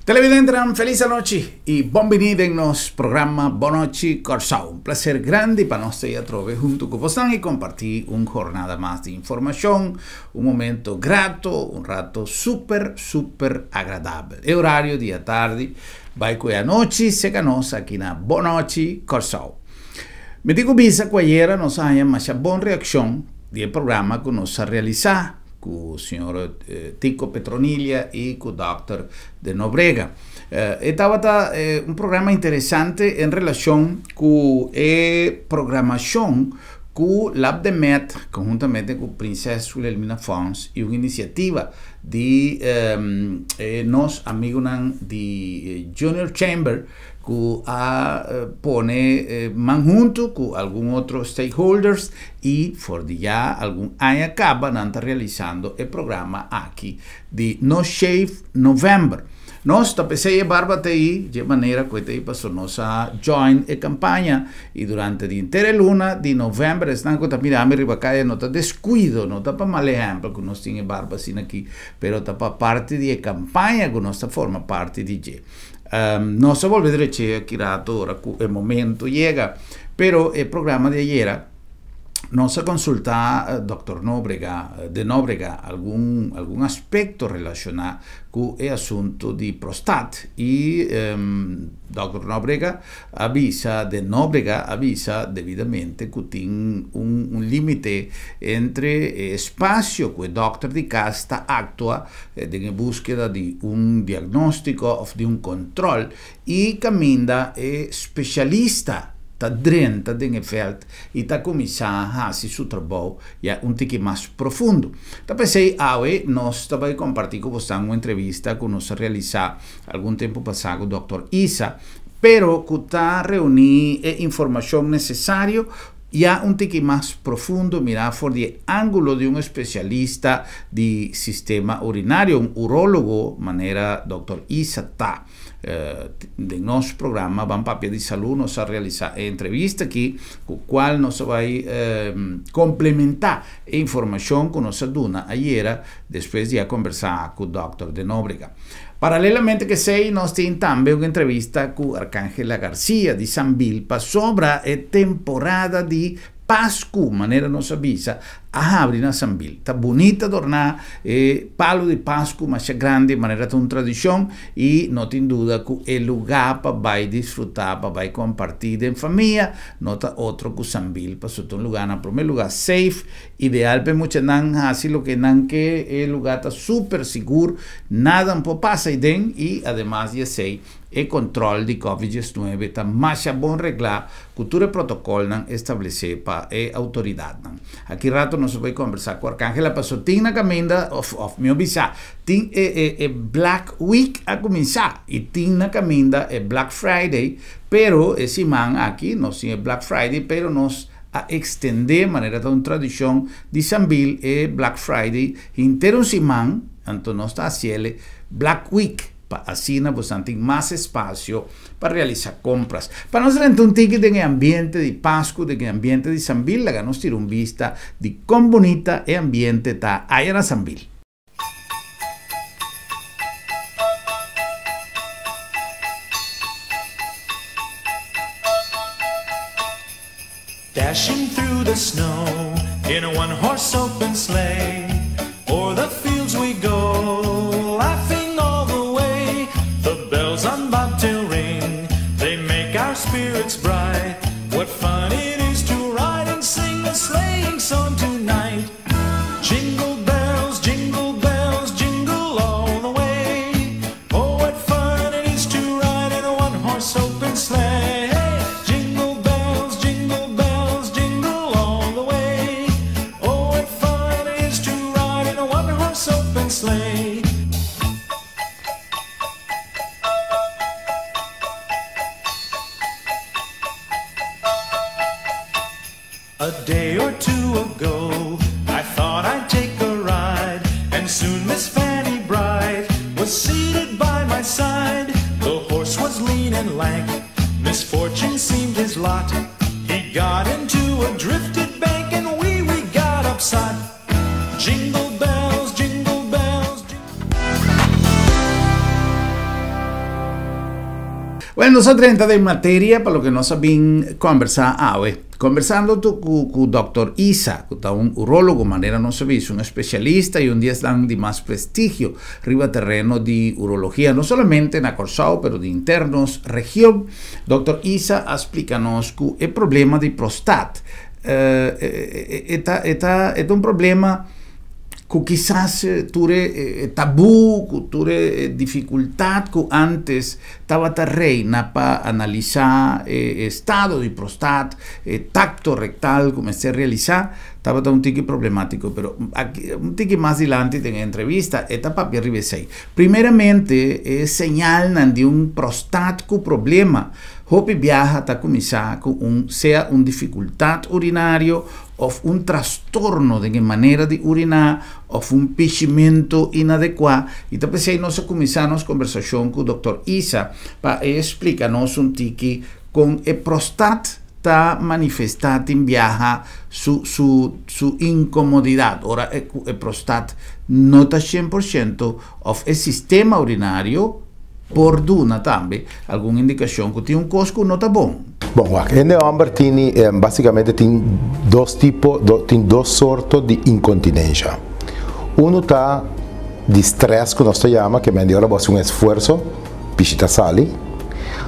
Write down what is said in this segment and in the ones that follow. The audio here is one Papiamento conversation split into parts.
Televidentenan felis anochi i bon bini den nos programa Bon Nochi Kòrsou. Un plaser grandi pa nos ta ei atrobe huntu ku bosnan i kompartí un jornada mas di informashon, un momento grato, un rato super super agradabel. E orario di atardi bai ku e anochi seka nos aki na Bon Nochi Kòrsou. Mi tin ku bisa ku ayera nos a haña masha bon reakshon di e programa ku nos a realisá. ku señor Tico Petronilia i ku dòkter De Nobrega. E tabata un programa interesante en relashon ku e programashon ku Labdemed konhuntamente ku Prinses Wilhelmina Fonds i un inisiativa di e nos amigunan di Junior Chamber ku a pone man huntu ku algun otro stakeholders i for di ya algun aña kaba nan ta realisando e programa aki di No Shave November. Nos ta p'esei e barba ta ei dje manera ku e ta ei paso nos a join e kampaña i durante di henter e luna di novèmber esnan ku ta mira mi riba kaya no ta deskuido, no ta pa mal ehèmpel ku nos tin e barba asina aki pero ta pa parti di e kampaña ku nos ta forma parti di dje. Nos a bolbe dreche aki rato ora ku e momento yega, pero e programa di ayera nos a konsultá Dòkter Nóbrega, de Nóbrega algun algun aspekto relashoná ku e asuntu di prostat i Dòkter Nóbrega a bisa, de Nóbrega a bisa debidamente ku tin un un límite entre e espasio ku e dòkter di kas ta aktua den e búskeda di un diagnóstiko òf di un kòntròl i kaminda e spesialista ta drenta den e vèlt i ta kuminsá hasi su trabou ya un tiki mas profundo. Ta p'esei awe nos ta bai kompartí ku bosnan un entrevista ku nos a realisá algun tempu pasá ku dòkter Isa, pero ku ta reuní e informashon nesesario Ya un tiki mas profundo mirá for di e ángulo di un espesialista di sistema urinario, un urólogo manera dòkter Isa ta. Den nos programa Ban Papia di Salú nos a realisá e entrevista aki ku kual nos a bai komplementá e informashon ku nos a duna ayera despues di a kombersá ku dòkter De Nóbrega. Paralelamente ku esei nos tin tambe un entrevista ku Arcangela Garcia di Sambil pasobra e temporada di Pasku, manera nos a bisa, a habri na Sambil. Ta bunita dorná e palu di Pasku masha grandi manera ta un tradishon i no tin duda ku e lugá pa bai disfrutá, pa bai kompartí den famia no ta otro ku Sambil pasobra ta un lugá na promé lugá safe. Ideal pa e muchanan hasi loke nan ke, e lugá ta super sigur, nada no por pasa aiden i ademas di esei e kontròl di Covid 19 ta masha bon reglá ku tur e protokòlnan establesé pa e outoridatnan. Aki rato nos a bai kombersá ku Arcangela paso tin na kaminda òf òf mihó bisá tin e e e Black Week a kuminsá i tin na kaminda e Black Friday pero e siman aki nos tin e Black Friday pero nos a extende manera ta un tradicion di Sambil e Black Friday henter un siman, anto nos ta haciele Black Week pa asina bosan tin mas espacio pa realisa compras. Pa nos renta un tiki den e ambiente di Pascu, den e ambiente di Sambil, laga nos tira un bista di con bunita e ambiente ta aya na Sambil. Dashing through the snow in a one horse open sleigh O'er the fields we go laughing all the way The bells on bobtail ring they make our spirits bright What fun it is to ride and sing a sleighing song tonight Jingle bells, jingle bells, jingle all the way Oh, what fun it is to ride in a one-horse open sleigh Jingle bells, jingle bells, jingle all the way Oh, what fun it is to ride in a one-horse open sleigh A day or two ago I thought I'd take a ride And soon Miss Fanny Bright Was seated by my side The horse was lean and lank Misfortune seemed his lot He got into a drifted bank And we, we got upside Jingle bells, jingle bells. Bueno, nos a drenta den materia pa loke nos a bin kombersá awe. Kombersando ku Dòkter Isa, ku ta un urólogo, manera nos a bisa, un espesialista i un di esnan di mas prestigio riba tereno di urologia, no solamente na Kòrsou, pero di henter nos region. Dòkter Isa a splika nos ku e problema di prostat e ta e ta e ta un problema ku kisas tur e tabú, ku tur e difikultat ku ántes tabata reina pa analisá e estado di prostat, e takto rektal ku mester realisá, tabata un tiki problemátiko. Pero aki un tiki mas dilanti den e entrevista e ta papia riba esei. Primeramente e señalnan di un prostat ku problema hopi biaha ta kuminsá ku un sea un difikultat urinario òf un trastorno den e manera di uriná òf un pishimentu inadekuá. I ta p'esei nos a kuminsá nos kombersashon ku Dòkter Isa pa e splika nos un tiki kon e prostat ta manifestá tin biaha su su su inkomodidat ora e ku e prostat no ta 100% òf e sistema urinario por duna tambe algun indikashon ku tin un kos ku no ta bon. Bon, wak, hende hòmber tini basikamente tin dos tipo, tin dos sorto di inkontinensha. Unu ta di strès ku nos ta yama, ke men di ora bo hasi un esfuerso, pishi ta sali.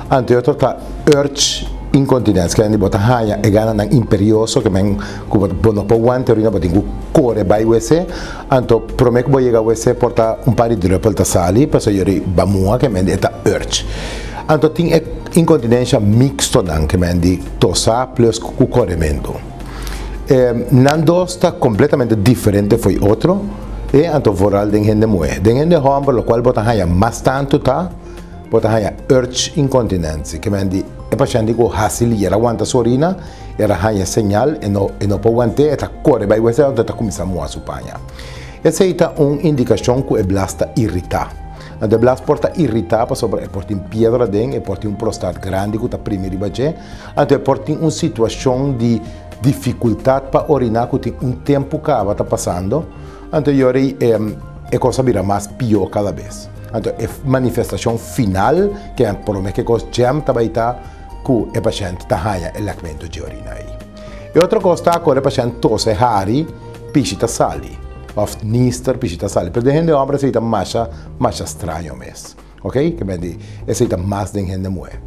Anto e otro ta urge incontinence, ke men di bo ta haña e gananan imperioso, ke men ku bo no por wanta orina, bo tin ku kore bai wc. Anto prome ku bo yega wc por ta un par di drùpel ta sali, pasobra yori ba muha, ke men di e ta urge. Anto tin e inkontinensha mikstonan, ke men di tosá plus ku korementu. Nan dos ta kompletamente diferente fo'i otro, e anto vooral den hende muhé. Den hende hòmber lokual bo ta haña mas tantu ta bo ta haña urge incontinentie, ke men di e pashènt di ku hasi lier a wanta su orina, e ra haña señal, e no e no por want'é, e ta kore bai wc anto e ta kuminsá muha su paña. Esei ta un indikashon ku e blas ta iritá. Anto e blas por ta iritá pasobra e por tin piedra aden, e por tin un prostat grandi ku ta primi riba dje, anto e por tin un situashon di difikultat pa oriná ku tin un tempu kaba ta pasando, anto yori e kos a bira mas pió kada bes. Anto e manifestashon final, ke promé ku e kos jam ta bai ta ku e pashènt ta haña e lèkmentu dje orina ei. E otro kos ta ku ora e pashènt tose hari, pishi ta sali, òf nister pishi ta sali. Pero den hende hòmber esei ta masha, masha straño mes. Ok, ke men di esei ta mas den hende muhé.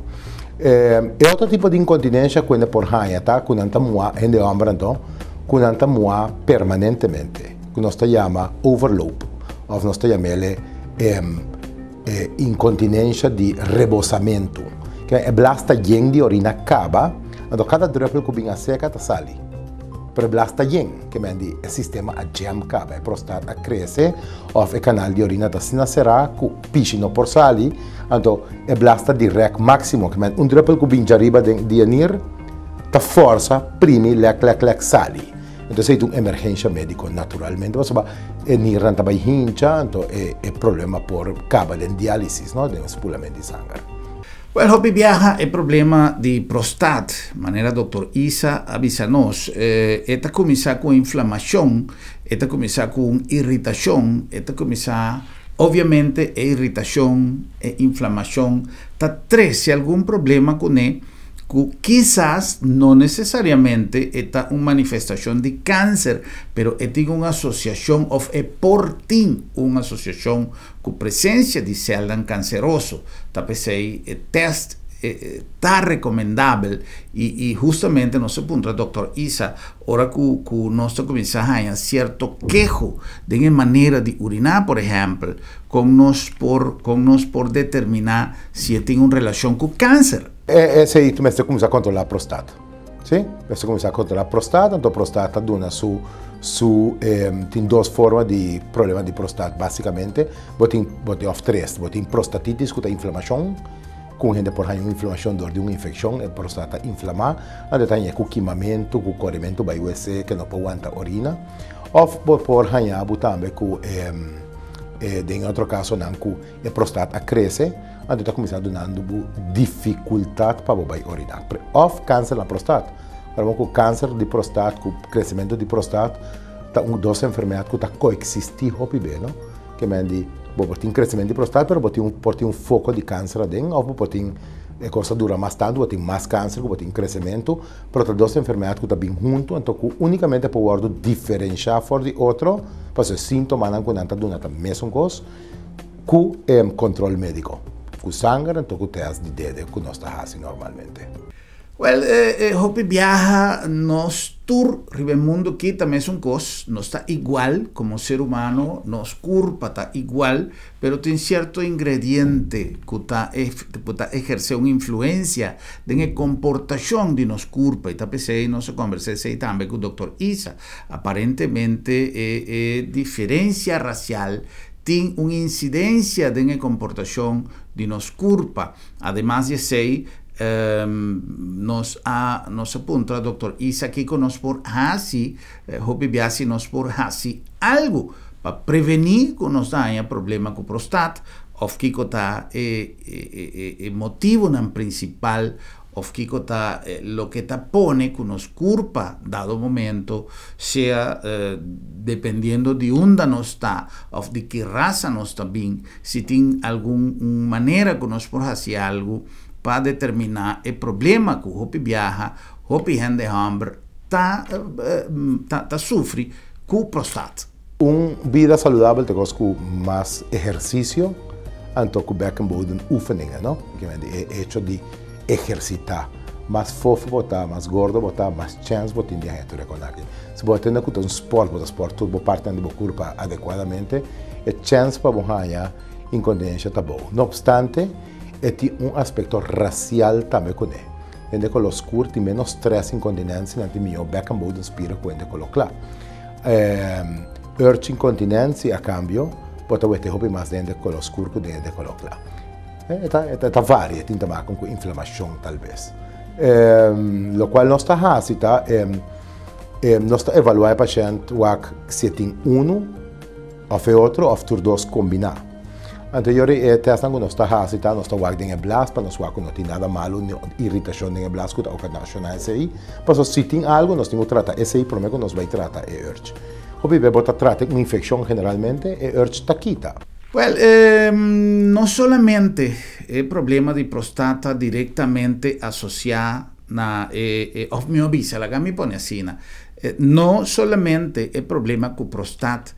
E otro tipo di inkontinensha ku hende por haña ta ku nan ta muha, hende hòmber anto, ku nan ta muha permanentemente, ku nos ta yama overloop òf nos ta yam'el e inkontinensha di rebosamentu. Ke e blas ta yen di orina kaba, anto kada drùpel ku bin aseka ta sali. Pero e blas ta yen, ke men di e sistema a jam kaba, e prostat a krese òf e kanal di orina ta asina será ku pishi no por sali, anto e blas ta di rèk máksimo, ke men un drùpel ku bin djariba den di e nir ta fòrsa primi lèk lèk lèk sali. Entonces esei ta un emergensha médiko naturalmente pasobra e nirnan ta bai hincha, anto e problema por kaba den diálisis, no, den spulament di sanger. Wèl, hopi biaha e problema di prostat, manera Dòkter Isa a bisa nos, e ta kuminsá ku inflamashon, e ta kuminsá ku un iritashon, e ta kuminsá, obviamente e iritashon, e inflamashon ta trese algun problema kuné ku kisas no nesesariamente e ta un manifestashon di kanser, pero e tin un asosiashon òf e por tin un asosiashon Ku presensia di sèlnan kanseroso, ta p'esei e tèst ta rekomendabel i i hustamente nos a puntra Dòkter Isa ora ku ku nos ta kuminsá haña sierto keho den e manera di uriná por ehèmpel, kon nos por kon nos por determiná si e tin un relashon ku kanser. Esei tu mester kuminsá kontrolá prostat. Sí, mester kuminsá kontrolá prostat, anto prostat ta duna su su tin dos forma di problema di prostat básikamente, bo tin bo tin òf tres, bo tin prostatitis ku ta inflamashon, ku un hende por haña un inflamashon dor di un infekshon, e prostat ta inflamá, anto e ta haña ku kimamentu, ku korementu bai wc ke no por wanta orina, òf bo por haña bo tambe ku e den otro kasonan ku e prostat a krese, Anto ta kuminsá dunando bo difikultat pa bo bai oriná. Òf kanser na prostat. Ora bo ku kanser di prostat ku kresementu di prostat ta un dos enfermedat ku ta koeksistí hopi be, no? Ke men di bo por tin kresementu di prostat pero bo tin un por tin un foko di kanser aden òf bo por tin E kos ta dura mas tantu, bo tin mas kanser ku bo tin kresementu, pero ta dos enfermedat ku ta bin huntu, anto ku únikamente por wòrdu diferenshá for di otro, pasobra e síntomanan ku nan ta duna ta mesun kos, ku e kontrol médiko, ku sanger anto ku tèst di dede ku nos ta hasi normalmente. Wèl, e hopi biaha nos tur riba e mundu aki ta mesun kos, nos ta igual komo ser humano, nos kurpa ta igual, pero tin sierto ingrediente ku ta ku ta ehersé un influensia den e komportashon di nos kurpa i ta p'esei nos a kombersá esei tambe ku Doktor Isa. Aparentemente e e diferensia rasial tin un insidensia den e komportashon di nos kurpa. Ademas di esei, nos a nos a puntra Doktor Isa kiko nos por hasi, hopi bia si nos por hasi algu pa prevení ku nos ta haña problema ku prostat òf kiko ta e e motibunan prinsipal òf kiko ta loke ta pone ku nos kurpa dado momento sea dependiendo di unda nos ta òf di ki rasa nos ta bin. Si tin algun un manera ku nos por hasi algu pa determiná e problema ku hopi biaha hopi hende hòmber ta ta sufri ku prostat. Un bida saludabel ta kos ku mas ehersisio anto ku bekkenbodem oefeningen, no? E hecho di ehersitá. Mas fofo bo ta, mas gordo bo ta, mas chèns bo tin di haña tur e kon aki. Si bo a tende ku ta un spòrt, bo ta spòrt tur bo partinan di bo kurpa adekuadamente, e chèns pa bo haña inkontinensha ta bou. No opstante, e tin un aspekto rasial tambe kuné. Hende koló skur tin ménos strès inkontinensia, nan tin mihó bekkenbodemspieren ku hende koló kla. Urge inkontinensia, a kambio, bo ta wete hopi mas den hende koló skur ku den hende koló kla. E ta, e ta varia, tin ta maken ku inflamashon talbes. Lokual nos ta hasi ta, nos ta evaluá e pashènt wak si e tin unu òf e otro òf tur dos kombiná. Anto yori e tèstnan ku nos ta hasi ta, nos ta wak den e blas pa nos wak ku no tin nada malu, ni iritashon den e blas ku ta okashoná esei. Pasobra si tin algu nos tin ku trata esei promé ku nos bai trata e urge. Hopi bes bo ta trata un infekshon generalmente e urge ta kita. Wel, no solamente e problema di prostata directamente asocia na e, of mihor bisa, laga mi pone asina, no solamente e problema cu prostat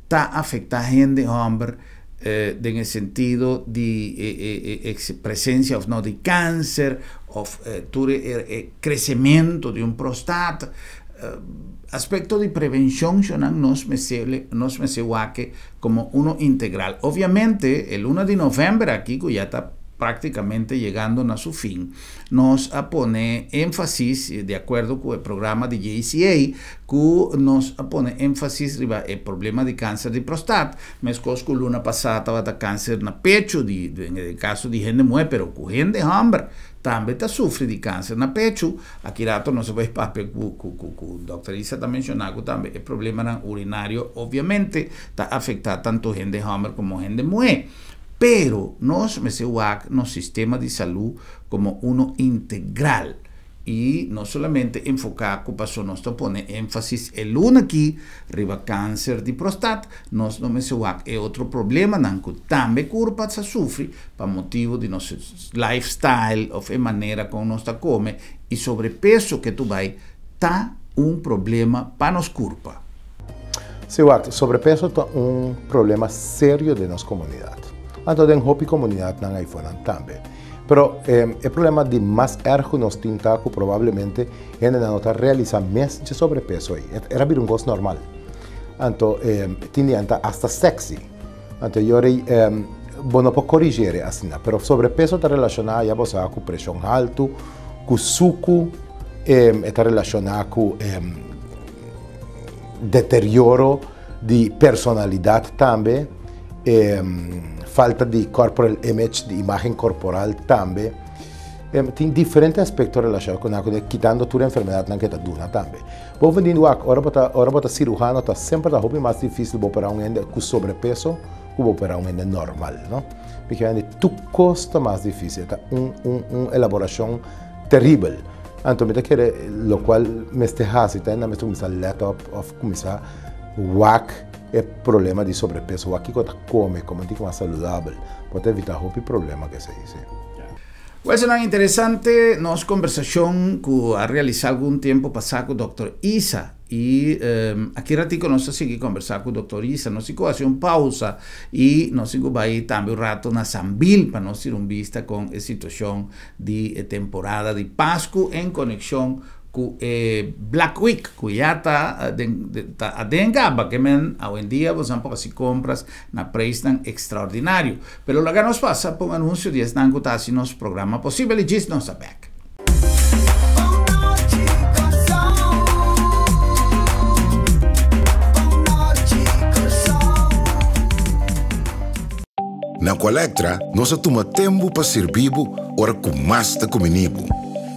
ta afecta hende homber den e sentido di e presencia of no di cancer of tur e crecemento di un prostat, Aspecto di prevencion shonan nos mester nos mester wak como uno integral. Obviamente e luna di november aki cu ya ta practicamente yegando na su fin, nos a pone enfasis di acuerdo cu e programa di JCA cu nos a pone enfasis riba e problema di cancer di prostat, mescos cu luna pasa tabata cancer na pecho di den e caso di hende muhe pero cu hende homber tambe ta sufri di cancer na pecho. Aki rato nos a bai papia ku ku ku ku Dòkter Isa ta menshoná ku tambe e problemanan urinario obviamente ta afektá tantu hende hòmber komo hende muhé. Pero nos mester wak nos sistema di salú komo uno integral i no solamente enfoká ku paso nos ta pone énfasis e luna aki riba kanser di prostat, nos no mester wak e otro problemanan ku tambe kurpa sa sufri pa motibu di nos lifestyle of e manera con nos ta come y sobrepeso ke tu bay ta un problema pa nos curpa. Sí, wak, sobrepeso ta un problema serio den nos comunidad. Anto den hopi comunidadnan ayfonan tambe. Pero e problema di mas erg cu nos tin ta cu probablemente hendenan no ta realisa mes dje sobrepeso ey. E ta bira un cos normal. Anto tin di nan ta hasta sexy. Anto yori bo no por korigere asina, pero sobrepeso ta relashoná ya bo sa ku preshon haltu, ku suku, e ta relashoná ku deterioro di personalidat tambe, falta di corporal image, di imagen korporal tambe. Tin diferente aspekto relashoná ku nan, kitando tur enfermedadnan ku e ta duna tambe. Bovendien wak, ora bo ta ora bo ta siruhano ta semper ta hopi mas dificil bo opera un hende cu sobrepeso cu bo opera un hende normal, no? Mi kier hende tur cos ta mas dificil, ta un un un elaboracion teribel. Anto mi ta kere locual mester haci ta hende mester cuminsa let op of cuminsa wak e problema di sobrepeso, wak kico ta come, come un tiki mas saludabel, bo ta evita hopi problema cu esey, si. Wel, interesante nos kombersashon ku a realisá algun tempu pasá ku Dr. Isa. I aki ratiku nos ta sigui kombersá ku Dr. Isa. Nos a hasi un pousa i nos a bai tambe un ratu na Sambil pa nos tira un bista ku e situashon di temporada di Pasku en konekshon ku Black Week, ku ya ta aden kaba, ke men awendia bo por hasi kompras na preis ekstraordinario. Pero laga nos pasa pa un anunsio di esnan ku ta hasi nos programa posibel i djis nos ta bèk. Bon nochi, Kòrsou. Bon nochi, Kòrsou. Na Aqualectra, nos ta tuma tempu pa sirbi bo ora ku mas ta kumbiní bo.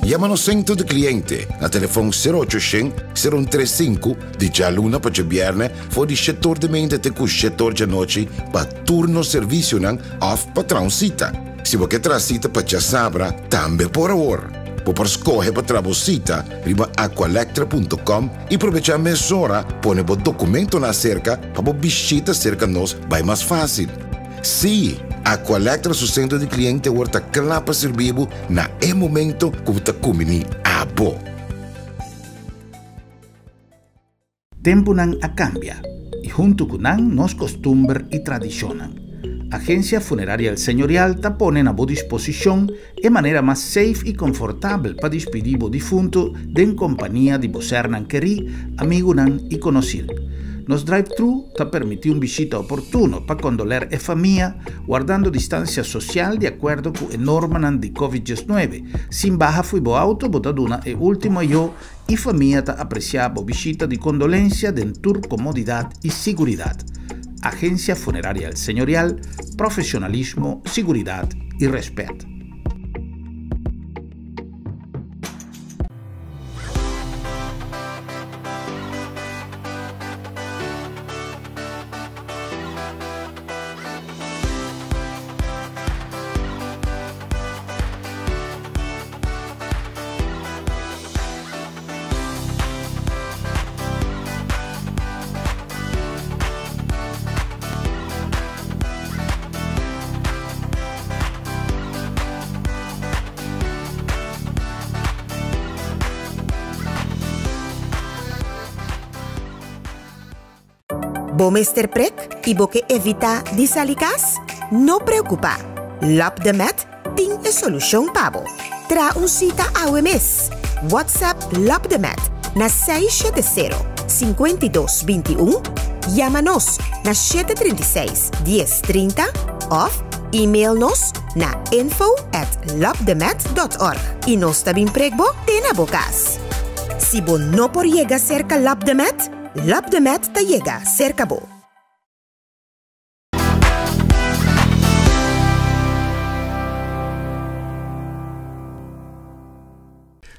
Yama nos sentro di kliente na telefòn 0800 0135 di djaluna pa djabièrnè for di 7 or di mainta te ku 7 or djanochi pa tur nos servisionan òf pa traha un sita. Si bo ke traha sita pa djasabra, tambe por awor. Bo por skohe pa traha bo sita riba aqualectra.com i probechá mesora pone bo dokumentonan aserka pa bo bishita serka nos bai mas fásil. Sí, Aqualectra su sentro di kliente awor ta kla pa sirbi bo na e momento ku bo ta kumbiní abo. Tempunan a kambia i huntu ku nan nos kostumber i tradishonnan. Agensia Funeraria El Señorial ta pone na bo disposishon e manera mas safe i konfortabel pa dispidí bo difuntu den kompania di bo sernan kerí, amigunan i konosí. Nos drive-thru ta permití un bishita oportuno pa kondoler e famia, wardando distansia sosial di akuerdo ku e normanan di Covid 19. Sin baha fo'i bo outo bo ta duna e último ayó i famia ta apresiá bo bishita di kondolensia den tur komodidat i siguridat. Agensia Funeraria El Señorial, profesionalismo, siguridat i rèspèt. Bo mester prek i bo ke evitá di sali kas? No preokupá! Lab de Med tin e solushon pa bo. Traha un sita awe mes! WhatsApp Lab de Med na 670 52 21, yama nos na 736 10 30 òf email nos na info at labdemed.org i nos ta bin prek bo te na bo kas. Si bo no por yega serka Lab de Med, Lab de Med ta yega serka bo.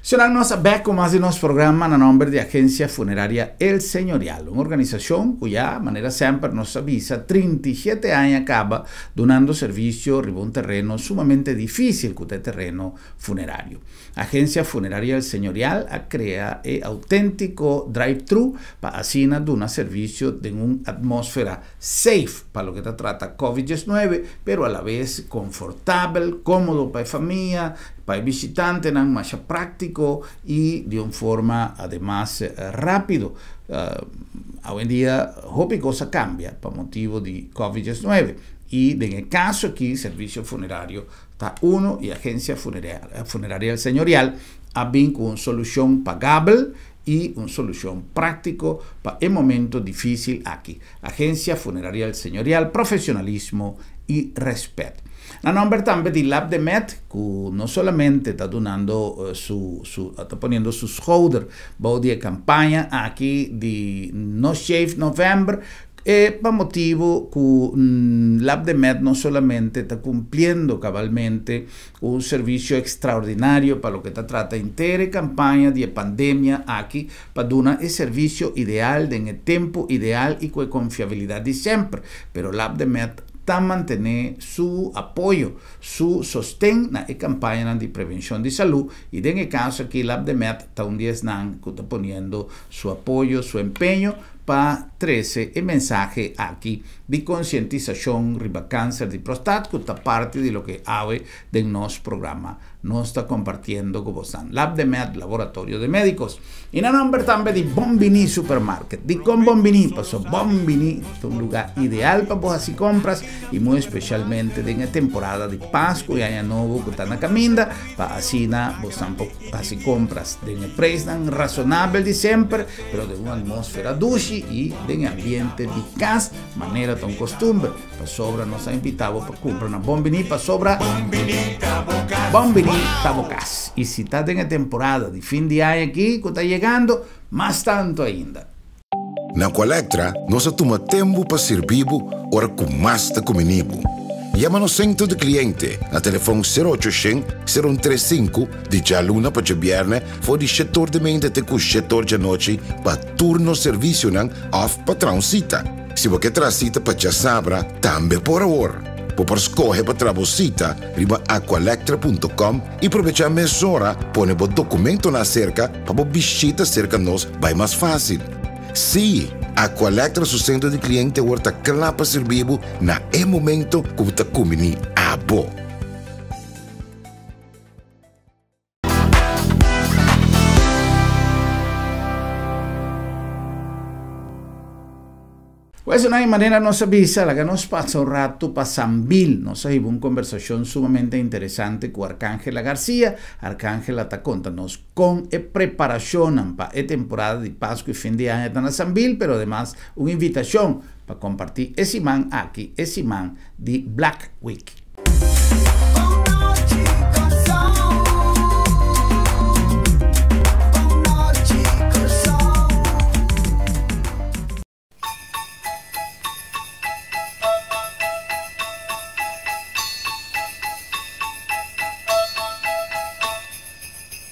Señornan, nos a bek ku mas di nos programa na nomber di Agencia Funeraria El Señorial, un organisashon ku ya, manera semper nos a bisa, 37 aña kaba dunando servisio riba un tereno sumamente difísil ku ta e tereno funerario. Agencia Funeraria El Señorial a crea e autentico drive-thru pa asina duna servicio den un atmosfera safe pa loke ta trata Covid 19, pero a la vez confortabel, comodo pa e famia, pa e bishitantenan, masha practico y di un forma ademas rapido. Awendia hopi cos a cambia pa motibo di Covid 19 y den e caso aki servicio funerario ta uno i Agencia Funeraria El Señorial a bin ku un solushon pagabel i un solushon práktiko pa e momento difísil aki. Agencia Funeraria El Señorial, profesionalismo i rèspèt. Na nòmber tambe di Lab de Med, ku no solamente ta dunando su su ta poniendo su schouder bou di e kampaña aki di No Shave November, E pa motibu ku Lab de Med no solamente ta kumpliendo kabalmente ku un servisio ekstraordinario pa loke ta trata henter e kampaña di e pandemia aki pa duna e servisio ideal den e tempu ideal i ku e konfiabilidat di semper, pero Lab de Med ta mantené su apoyo, su sosten na e kampañanan di prevenshon di salú i den e kaso aki Lab de Med ta un di esnan ku ta poniendo su apoyo, su empeño. Pa trese e mensahe aki di konsientisashon riba kanser di prostat ku ta parti di loke awe den nos programa nos ta kompartiendo ku bosan. Labdemed, Laboratorio de Médicos. I na nomber tambe di Bon Biní Supermarket. Dikon Bon Biní? Paso Bon Biní ta un lugá ideal pa bo hasi kompras i muy espesialmente den e temporada di Pasku i Aña Nobo ku ta na kaminda pa asina bosan por Hasi kompras den e preisnan rasonabel di semper, pero den un atmósfera dushi i den e ambiente di kas, manera ta un kostumber. Pasobra nos a invitá bo pa kumpra na Bon Biní pasobra Bon Biní ta bo kas. I si ta den e temporada di fin di aña akí ku ta yegando, mas tantu ainda. Na Aqualectra nos a tuma tempu pa sirbi bo ora ku mas ta kumini bo. Yama nos sentro di kliente na telefòn sero ocho shen, sero un tres sinku di djaluna pa djabièrnè for di shetor di meinta te ku shetor djanochi pa tur nos servisionan òf pa traha un sita. Si bo ke traha sita pa djasabra tambe por awor. Bo por skohe pa traha bo sita riba aqualectra punto com i probechá mesora pone bo dokumentonan aserka pa bo bishita serka nos bai mas fásil. Sí, Aqualectra su sentro di kliente awor ta kla pa sirbi bo na e momento ku bo ta kumbiní abo. Pues na e manera nos a bisa, laga nos pasa un rato pa Sambil. Nos a hiba un conversacion sumamente interesante cu Arcangela Garcia. Arcangela ta conta nos con e preparacionnan pa e temporada di Pascu y fin di aña ta na Sambil, pero ademas un invitacion pa comparti e siman aki, e siman di Black Week.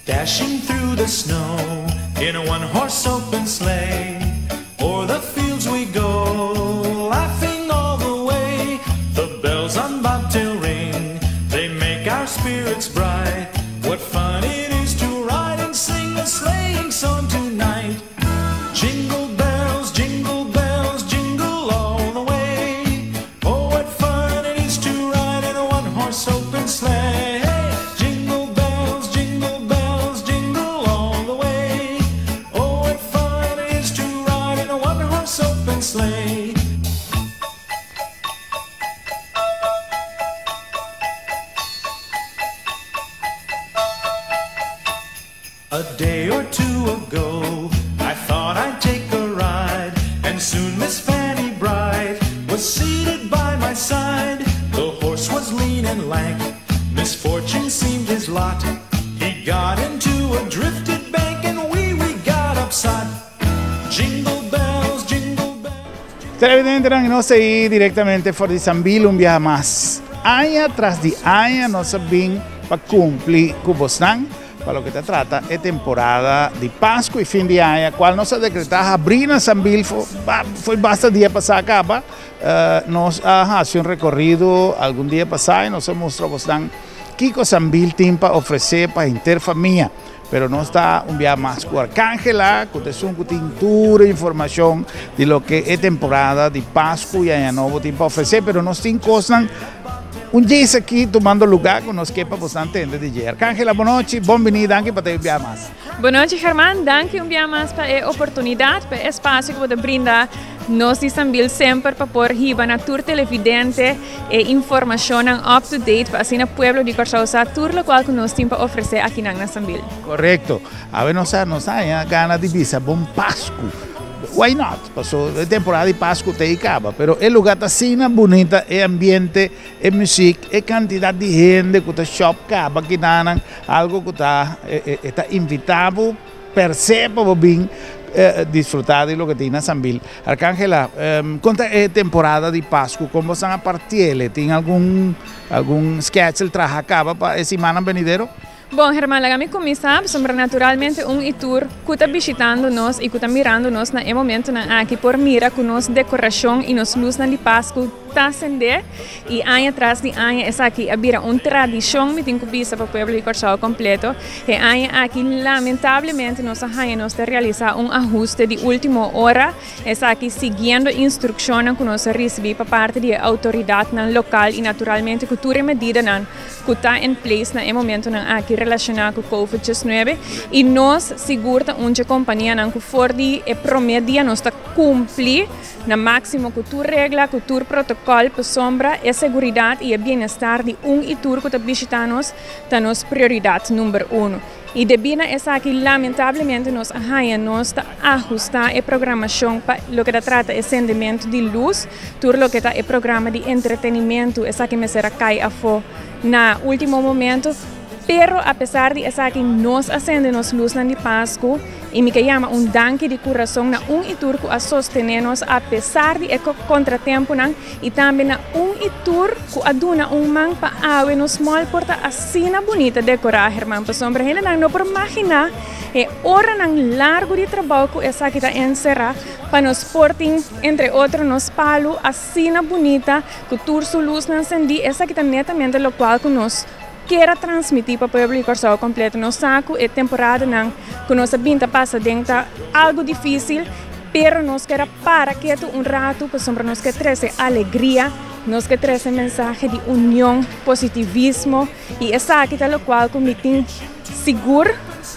Dashing through the snow in a one horse open sleigh O'er the fields we go laughing all the way The bells on bobtail ring they make our spirits bright What fun it is to ride and sing a sleighing song tonight Jingle bells, jingle bells, jingle all the way Oh, what fun it is to ride in a one-horse open sleigh Jingle bells, jingle bells, jingle all the way Oh, what fun it is to ride in a one-horse open sleigh A day or two ago I thought I'd take a ride And soon Miss Fanny Bright Was seated by my side The horse was lean and lank Misfortune seemed his lot He got into a drifted bank And we, we got upside Jingle bells, jingle bells Televidentenan nos ta ir directamente for di Sambil un biaha mas. Aña tras di aña nos a bin pa cumpli cu bosnan. Pa loke ta trata e temporada di Pascu y fin di aña, cual nos a decreta habri na Sambil foi basta dia pasa caba. Nos a haci un recorrido algun dia pasa y nos a mustra bosnan kico Sambil tin pa ofrece pa henter famia. Pero nos ta un bia mas cu Arcangela, cu ta esun cu tin tur e informacion di loke e temporada di Pascu y Aña Nobo tin pa ofrece. Pero nos tin cosnan Un djis aki tumando luga ku nos ke pa bosnan tende di dje. Arcangela bonochi, bon bini, danki pa ta un bia mas. Bonochi German, danki un bia mas pa e oportunidat, pa e espasio ku bo ta brinda nos di Sambil semper pa por hiba na tur televidente e informashonnan up to date pa asina pueblo di Kòrsou sa tur lokual ku nos tin pa ofresé akinan na Sambil. Korekto. Awe nos a nos haña gana di bisa bon Pasku. Why not? Paso e temporada di Pasku ta ei kaba, pero e luga ta asina bunita, e ambiente, e muzik, e kantidat di hende ku ta shop kaba kinanan, algu ku ta e ta invitá bo per se pa bo bin disfrutá di loke tin na Sambil. Arcangela, kon ta e temporada di Pasku? Kon bo san a partiel? Tin algun algun schedule traha kaba pa e simannan benidero? Bon, Herman, laga mi kuminsá, pasobra naturalmente un i tur ku ta bishitando nos i ku ta mirando nos na e momentonan aki por mira ku nos dekorashon i nos lusnan di Pasku ta sendé i aña tras di aña esaki a bira un tradishon, mi tin ku bisa, pa pueblo di Kòrsou kompleto. E aña aki lamentablemente nos a haña nos ta realisá un ahuste di último ora, esaki siguiendo instrukshonnan ku nos a risibí pa parti di e outoridatnan lokal i naturalmente ku tur e medidanan ku ta in place na e momentonan aki relashoná ku Covid 19 i nos sigur ta un dje kompanianan ku for di e promé dia nos ta kumpli na máksimo ku tur regla, ku tur protokòl pasobra e seguridat i e bienestar di un i tur ku ta bishitá nos ta nos prioridat number uno. I debí na esaki lamentablemente nos a haña nos ta ahustá e programashon pa loke ta trata e sendementu di lus, tur loke ta e programa di entretenimentu esaki mester a kai afó na último momento. Pero apesar di esaki nos a sende nos lusnan di Pasku i mi ke yama un danki di kurason na un i tur ku a sostené nos apesar di e kontratempunan i tambe na un i tur ku a duna un man pa awe nos mall por ta asina bunita dekorá, Herman, pasobra hendenan no por maginá e oranan largu di trabou ku esaki ta enserá pa nos por tin entre otro nos palu asina bunita ku tur su lusnan sendí. Esaki ta netamente lokual ku nos Kier a transmití pa pueblo di Kòrsou kompleto. Nos sa ku e temporadanan ku nos a bin ta pasa den ta algu difísil, pero nos kier a para ketu un ratu pasobra nos ke trese alegria, nos ke trese mensahe di union, positivismo i esaki ta lokual ku mi tin sigur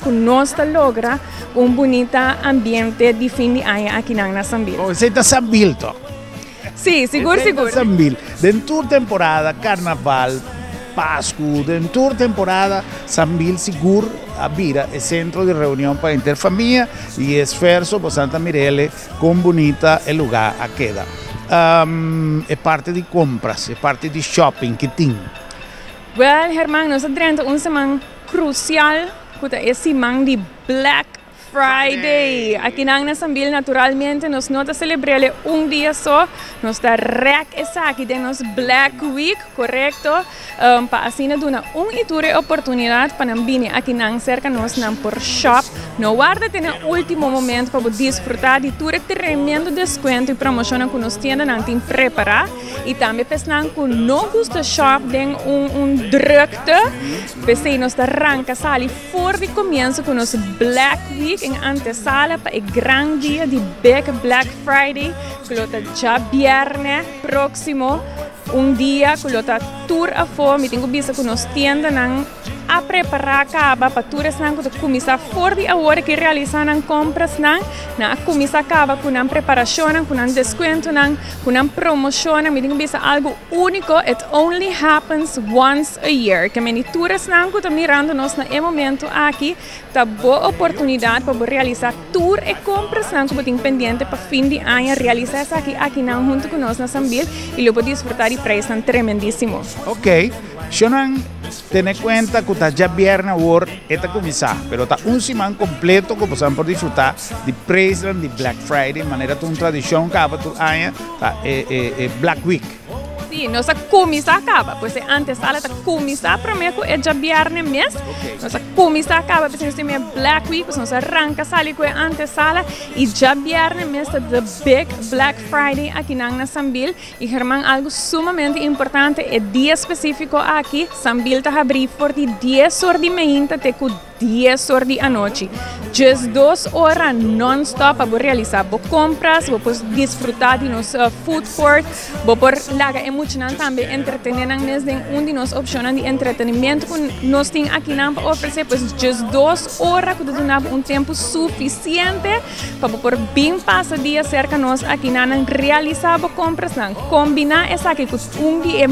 ku nos ta logra un bunita ambiente di fin di aña akinan na Sambil. Oh, esei ta Sambil tòg? Sí, sigur, sigur. Sambil. Den tur temporada, karnaval, Pasku, den tur temporada, Sambil sigur a bira e sentro di reunion pa henter famia i e esfuerso pa Santa Mirele kon bunita e lugá a keda. E parti di kompras, e parti di shopping ki tin. Wèl, Herman, nos a drenta un siman krusial ku ta e siman di Black Friday! Akinan na Sambil naturalmente nos no ta celebrele un dia so, nos ta rek esaki den nos Black Week, corecto, pa asina duna un y tur e oportunidad pa nan bini akinan cerca nos nan por shop. No warda te na ultimo momento pa bo disfruta di tur e tremendo descuento y promocionnan cu nos tiendanan tin prepara y tambe pa esnan cu no gusta shop den un un drukte, p'esey nos ta ranca sali. For di comienso cu nos Black Week en antesala pa e gran dia di Big Black Friday cu lo ta djabierne proximo, un dia cu lo ta tur afo. Mi tin cu bisa cu nos tiendanan a prepara caba pa tur esnan cu ta cuminsa for di awor e ke realisa nan comprasnan. Nan a cuminsa caba cu nan preparacionnan, cu nan descuentonan, cu nan promocionnan. Mi tin cu bisa algo unico, it only happens once a year. Ke meni tur esnan ku ta mirando nos na e momento aki, ta bo oportunidat pa bo realisá tur e komprasnan ku bo tin pendiente pa fin di aña. Realisá esaki akinan huntu ku nos na Sambil i lo bo disfrutá di preisnan tremendísimo. Ok, shownan tene kuenta ku ta djabièrnè awor e ta kuminsá, pero ta un siman kompleto ku bosan por disfrutá di preisnan di Black Friday, manera ta un tradishon kaba tur aña ta e Black Week. Sí, nos a kuminsá kaba. Pues e antesala ta kuminsá promé ku e djabièrnè mes. Nos a kuminsá kaba p'esei nos tin e Black Week, pues nos a ranka sali ku e antesala i djabièrnè mes ta the big Black Friday akinan na Sambil. I German, algu sumamente importante, e dia spesífiko aki Sambil ta habrí for di dies or di meinta te ku 10 or di anochi. 12 ora non-stop pa bo realisa bo compras, bo por disfruta di nos food court, bo por laga e muchanan tambe entretene nan mes den un di nos opcionnan di entretenimiento cu nos tin akinan pa ofrece. Pues 12 ora cu ta duna bo un tempo suficiente pa bo por bin pasa dia cerca nos akinan nan realisa bo comprasnan. Combina esaki cu un di e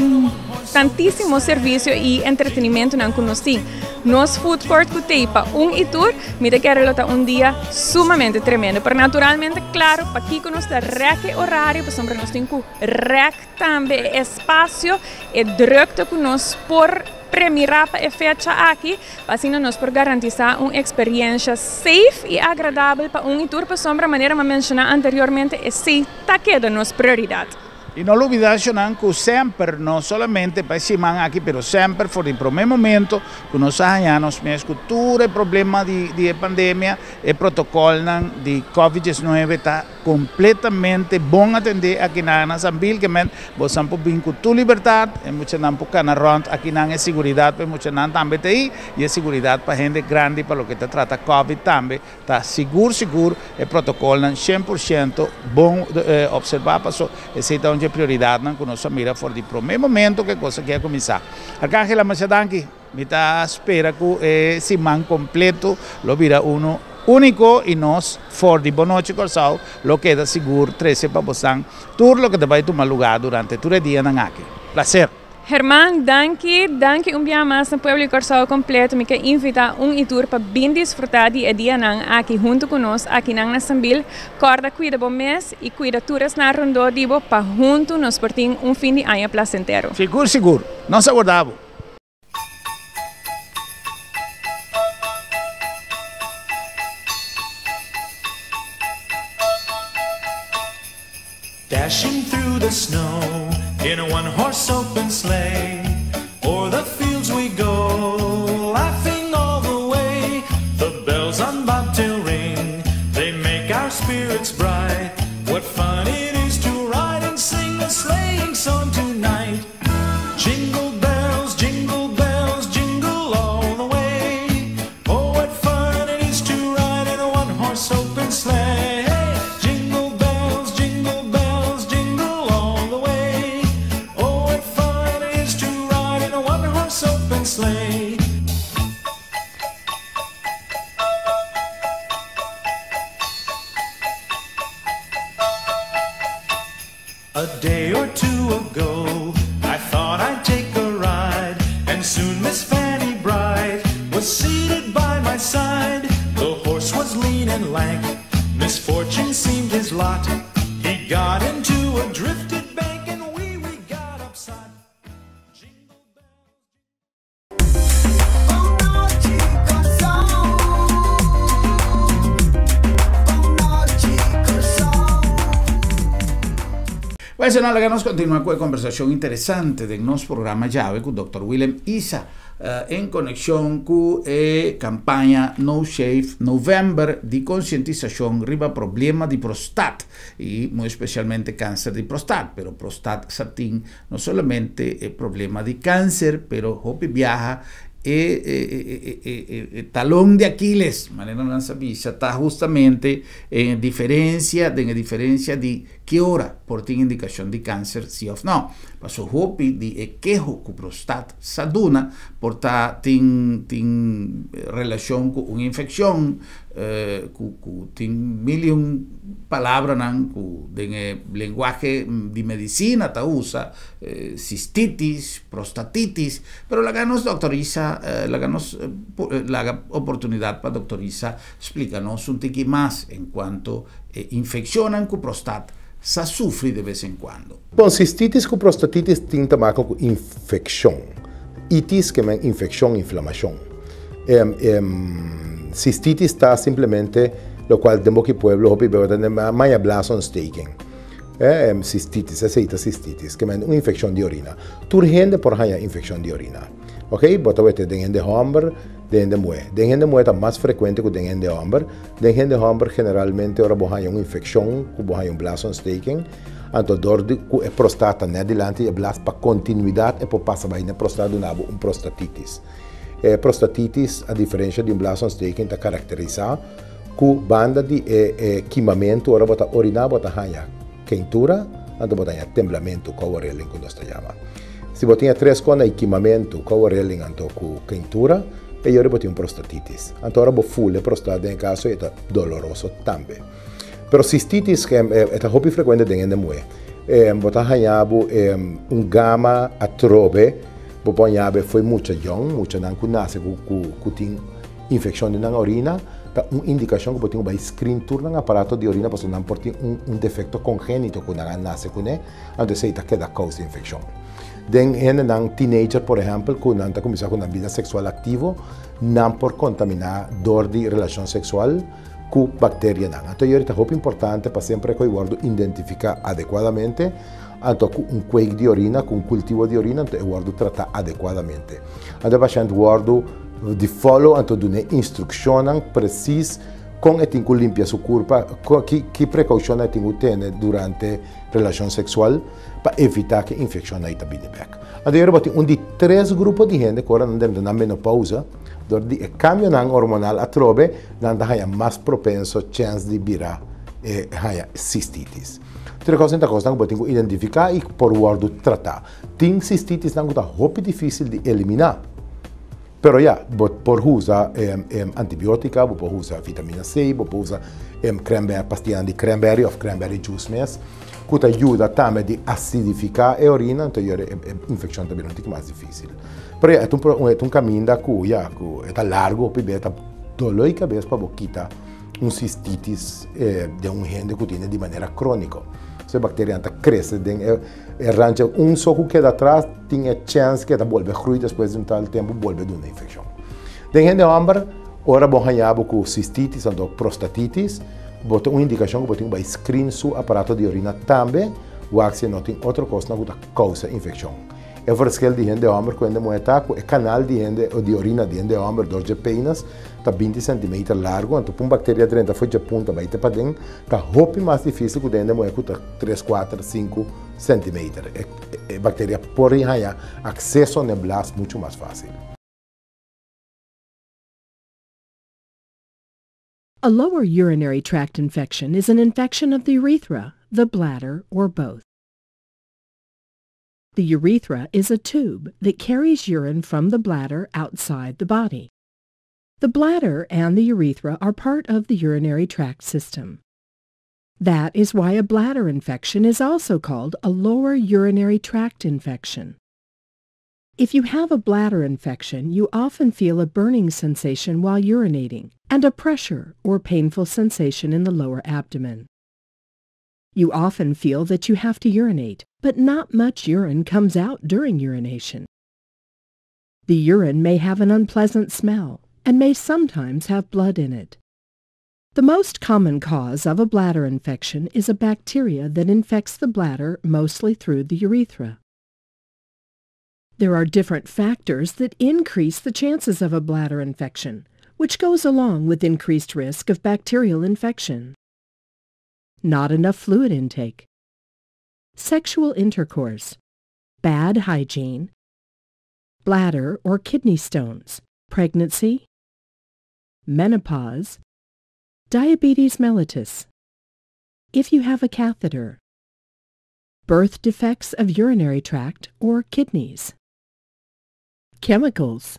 tantisimo servicio y entretenimentonan cu nos tin. Nos food court cu t'ey pa un y tur, mi ta kere lo ta un dia sumamente tremendo. Pero naturalmente, claro, pakico nos ta rek e horario? Pasobra nos tin cu rek tambe e espacio, e drukte cu nos por premira pa e fecha aki, pa asina nos por garantisa un experiencia safe y agradabel pa un y tur, pasobra manera mi a menciona anteriormente, esey ta keda nos prioridad. I no lubidá shonnan ku semper, no solamente pa e siman aki, pero semper for di promé momento ku nos a haña nos mes ku tur e problema di di e pandemia, e protokòlnan di Covid diesnuebe ta kompletamente bon atendé akinan na Sambil. Ke men bosan por bin ku tur libertat, e muchanan por kana rònt akinan, e siguridat pa e muchanan tambe ta ei i e siguridat pa hende grandi pa loke ta trata Covid tambe. Ta sigur sigur e protocolnan 100% bon observa paso esey ta un dje prioridadnan cu nos a mira for di prome momento cu e cos aki a cuminsa. Arcangela masha danki, mi ta spera cu e siman completo lo bira uno unico y nos for di Bon Nochi Corsou lo keda sigur trece pa bosan tur loke ta bay tuma lugar durante tur e dianan aki. Placer! Herman, danki, danki un bia mas na pueblo di Kòrsou kompleto. Mi ke invitá un i tur pa bin disfrutá di e dianan aki huntu ku nos akinan na Sambil. Kòrda kuida bo mes i kuida tur esnan rondó di bo pa huntu nos por tin un fin di aña plasentero. Sigur sigur. Nos a warda bo. Dashing through the snow in a one-horse open sleigh, o'er the fields we go, laughing all the way. The bells on bobtail ring, they make our spirits bright. What fun it is to ride and sing a sleighing song tonight. Jingle bells, jingle bells, jingle all the way. Oh, what fun it is to ride in a one-horse open sleigh. Jingle bells, jingle bells, jingle all the way. Oh, what fun it is to ride in a one-horse open sleigh. A day or two ago, I thought I'd take a ride, and soon Miss Fanny Bright was seated by my side. The horse was lean and lank, misfortune seemed his lot. He got into a drifted bank, and we, we got upside. Jingle Bon nochi, Kòrsou. Bon nochi, Kòrsou. Bueno, laga nos kontinuá ku e kombersashon interesante den nos programa djawe ku Dòkter Willem Isa en konekshon ku e kampaña No Shave November di konsientisashon riba problema di prostat i muy espesialmente kanser di prostat. Pero prostat sa tin No solamente e problema di kanser, pero hopi biaha e e talon di Aquiles, manera nan sa bisa, ta hustamente en e diferencia, den e diferencia di ki ora por tin indikashon di kanser si òf no. Paso hopi di e keho ku prostat sa duna por ta tin tin relashon ku un infekshon, ku ku tin mil i un palabranan ku den e lenguahe di medisina ta usa, sistitis, prostatitis, pero laga nos Dòkter Isa, laga nos laga oportunidat pa Dòkter Isa splika nos un tiki mas en kuanto e infekshonnan ku prostat sa sufri de bes en kuando. Bon, sistitis ku prostatitis tin ta maka ku infekshon. Itis ke men infekshon, inflamashon. Cistitis ta simplemente locual den boki pueblo hopi beba ta maya blaasontsteking. Cistitis, esey ta cistitis, ke men un infeccion di orina. Tur hende por haya infeccion di orina. Ok, bo ta wete den hende homber, den hende muhe. Den hende muhe ta mas frecuente cu den hende homber. Den hende homber generalmente ora bo haya un infeccion, cu bo haya un blaasontsteking, anto dor di cu e prostata ta net dilanti e blaas pa continuidad e por pasa bay na e prostata duna bo un prostatitis. E prostatitis, a diferensha di un blaasontsteking, ta karakterisá ku banda di e e kimamentu ora bo ta oriná bo ta haña keintura, anto bo ta haña temblamentu, kouwerelling ku nos ta yama. Si bo tin e tres kos na e kimamentu, kouwerelling anto ku keintura, e yori bo tin un prostatitis. Anto ora bo fula e prostat den e kaso e ta doloroso tambe. Pero sistitis e ta hopi frekuente den hende muhé. Bo ta haña bo un gama atrobe. Bo por yabe fo'i mucha yòn, muchanan ku nase ku ku tin infekshon den nan orina, ta un indikashon ku bo tin ku bai screen tur nan aparato di orina pasobra nan por tin un un defekto kongénito ku nan a nase kuné, anto esei ta keda kousa infekshon. Den hendenan teenager por ehèmpel ku nan ta kuminsá ku nan bida seksual aktivo, nan por kontaminá dor di relashon seksual ku bakterianan. Anto yori ta hopi importante pa semper e koi wòrdu identifiká adekuadamente. Anto ku un kweek di orina, ku un kultivo di orina, anto e wòrdu tratá adekuadamente. Anto e pashènt wòrdu di follow, anto dun'é instrukshonnan presis kon e tin ku limpia su kurpa, ki ki prekoushonnan e tin ku tene durante relashon seksual pa evitá ku e infekshonnan ei ta bini bèk. Anto yora bo tin un di tres grupo di hende ku ora nan drenta nan menopousa, dor di e kambionan hormonal atrobe, nan ta haña mas propenso chèns di bira e haña sistitis. Tur e kosnan ta kosnan ku bo tin ku identifiká i por wòrdu tratá. Tin sistitisnan ku ta hopi difísil di eliminá. Pero ya, bo por usa antibiótika, bo por usa vitamina C, bo por usa cranberry, pastianan di cranberry òf cranberry juice mes, ku ta yuda tambe di asidifiká e orina, anto yora e infekshon ta bira un tiki mas difísil. Pero ya, e ta un e ta un kaminda ku ya, ku e ta largu, hopi bes ta doló e kabes pa bo kita un sistitis den un hende ku tene di manera króniko. So e bakterianan ta krese den e e rancha. Un so ku keda atras tin e chèns ku e ta bolbe grui despues di un tal tempu bolbe duna infekshon. Den hende hòmber, ora bo haña bo ku sistitis anto prostatitis, bo ta un indikashon ku bo tin ku bai screen su aparato di orina tambe, wak si e no tin otro kosnan ku ta kousa infekshon. E verschil di hende hòmber ku hende muhé ta ku e kanal di hende di orina di hende hòmber dor dje penis ta binti sentimeter largu, anto pa un bakteria drenta for dje punta bai te paden ta hopi mas difísil ku den hende muhé ku ta tres, kuater, sinku sentimeter. E bakteria por haña akseso na e blas muchu mas fásil. A lower urinary tract infection is an infection of the urethra, the bladder, or both. The urethra is a tube that carries urine from the bladder outside the body. The bladder and the urethra are part of the urinary tract system. That is why a bladder infection is also called a lower urinary tract infection. If you have a bladder infection, you often feel a burning sensation while urinating and a pressure or painful sensation in the lower abdomen. You often feel that you have to urinate, but not much urine comes out during urination. The urine may have an unpleasant smell and may sometimes have blood in it. The most common cause of a bladder infection is a bacteria that infects the bladder mostly through the urethra. There are different factors that increase the chances of a bladder infection, which goes along with increased risk of bacterial infection. Not enough fluid intake, sexual intercourse, bad hygiene, bladder or kidney stones, pregnancy, menopause, diabetes mellitus, if you have a catheter, birth defects of urinary tract or kidneys. Chemicals.